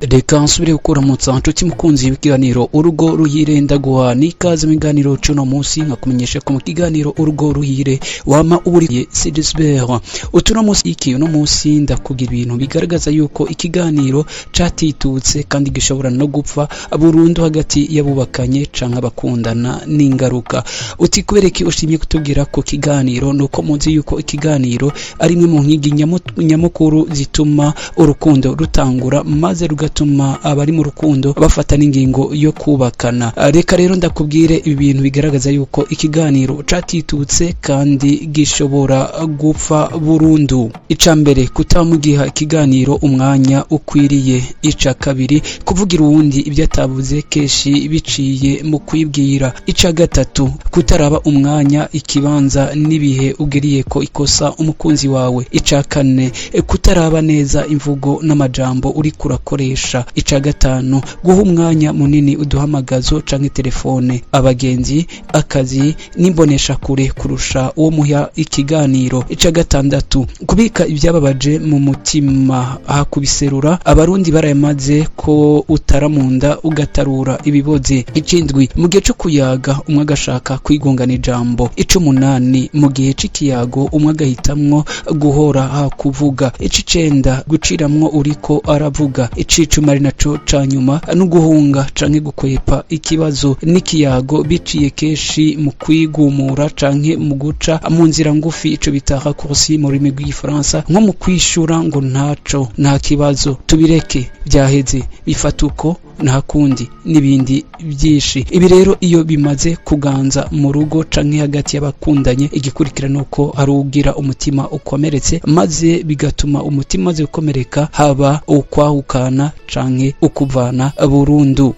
Reka nsubire kukuramutsa, nshuti mukunzi w'ikiganiro Urugo Ruhire. Ndaguha n'ikaze mu kiganiro c'uno munsi, nkakumenyesha ko mu kiganiro Urugo Ruhire wama uburiye Sigisbert. Utuno munsi iki uno munsi ndakugira ibintu bigaragaza yuko ikiganiro catitutse kandi gishobora no gupfa burundu hagati y'abubakanye canke abakundana n'ingaruka. Uti kubera iki ushimye kutubwira ko kiganiro? Nuko muzi yuko ikiganiro ari imwe mu nkingi nyamukuru zituma urukundo rutangura, maze rugatuma abari mu rukundo bafata n'ingingo yo kubakana. Reka rero ndakubwire ibi bintu bigaragaza yuko ikiganiro catitutse kandi gishobora gupfa burundu. Ica mbere, kutamugiha ikiganiro umwanya ukwiriye. Ica kabiri, kuvugira uwundi ibyo atavuze, kenshi biciye mu kwibwira. Ica gatatu, kutaraba umwanya, ikibanza n'ibihe ugiriye ko ikosa umukunzi wawe. Ica kane, kutaraba neza imvugo n'amajambo uriko urakoresha. Ica gatanu, guha umwanya munini uduhamagazo canke telefone, abagenzi, akazi n'imboneshakure kurusha uwo muha ikiganiro. Ica gatandatu, kubika ibyababaje mu mutima aha kubiserura. Abarundi barayamaze ko utara mu nda ugatarura ibiboze. Icindwi, mu gihe co kuyaga umwe agashaka kwigungana ijambo. Icumunani, mu gihe c'ikiyago umwe agahitamwo guhora ha kuvuga. Icicenda, guciramwo uriko aravuga. Icicumi, ari naco ca nyuma, no guhunga canke gukwepa ikibazo n'ikiyago biciye kenshi mu kwigumura canke mu guca mu nzira ngufi, ico bita raccourci mu rurimi rw'Igifaransa, nko mu kwishura ngo ntaco, nta kibazo, tubireke, byaheze, bifata uko, nta kundi, n'ibindi byinshi. Ibi rero iyo bimaze kuganza mu rugo canke hagati y'abakundanye, igikurikira nuko ari ugira umutima ukomeretse, maze bigatuma umutima umaze gukomereka haba ukwahukana canke ukuvana burundu.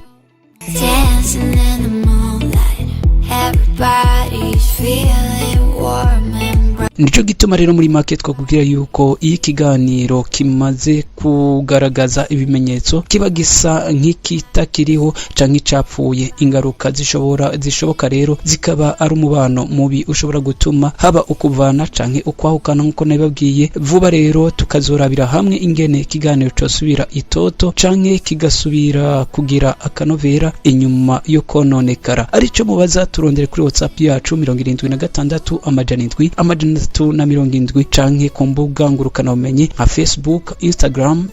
Dancing in the moonlight, everybody's feeling warm and bright. Nico gituma rero muri make twakubwira yuko iyo ikiganiro kimaze kugaragaza ibimenyetso kiba gisa nk'ikitakiriho canke icapfuye. Ingaruka zishobora zishoboka rero zikaba ari umubano mubi ushobora gutuma haba ukuvana canke ukwahukana, nk'uko nabibabwiye. Vuba rero tukazorabira hamwe ingene ikiganiro cosubira itoto canke kigasubira kugira akanovera inyuma yo kononekara. Arico mubaza, turondere kuri WhatsApp yacu 76 770 canke ku mbuga ngurukanabumenyi nka Facebook, Instagram.